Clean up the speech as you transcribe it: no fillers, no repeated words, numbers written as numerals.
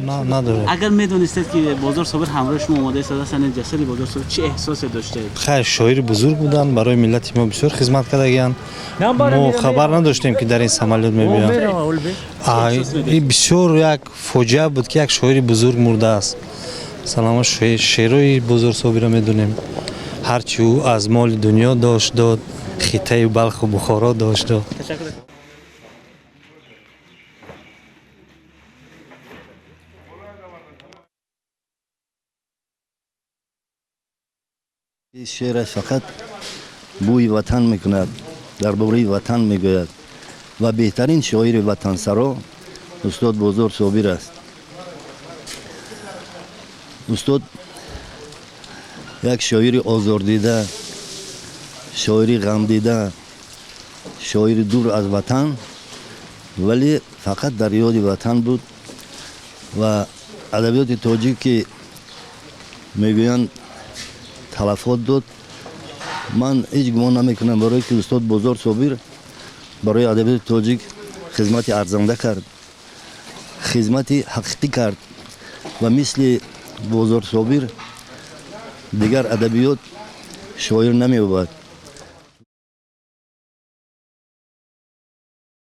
Надорем. Агар медонистед, ки Бозор Собир ҳамроҳи шумо омода истодааст, ҷасади Бозор Собир, чӣ эҳсосе доштед? Хайр, шоири бузург буданд, барои миллати мо бисёр хизмат кардагиянд. Мо хабар надоштем, ки дар ин самолёт мебиёнд. Ин бисёр як фоҷиа буд, ки як шоири бузург мурдааст. Масалан, мо шеърои Бозор Собирро медонем. Ҳарчи ӯ аз моли дунё дошт, дод, хиттаи Балху Бухоро дошт, дод. Ташаккур. Шеъраш фақат бӯи ватан мекунад, дар бораи ватан мегӯяд ва беҳтарин шоири ватансаро устод Бозор Собир аст. Устод як шоири озордида, шоири ғамдида, шоири дур аз ватан, вале фақат дар ёди ватан буд ва адабиёти тоҷик, ки мегӯянд, талафот дод, ман ҳеҷ гумон намекунам, барое ки устод Бозор Собир барои адабиёти тоҷик хизмати арзанда кард, хизмати ҳақиқӣ кард ва мисли Бозор Собир дигар адабиёт шоир намеёбад.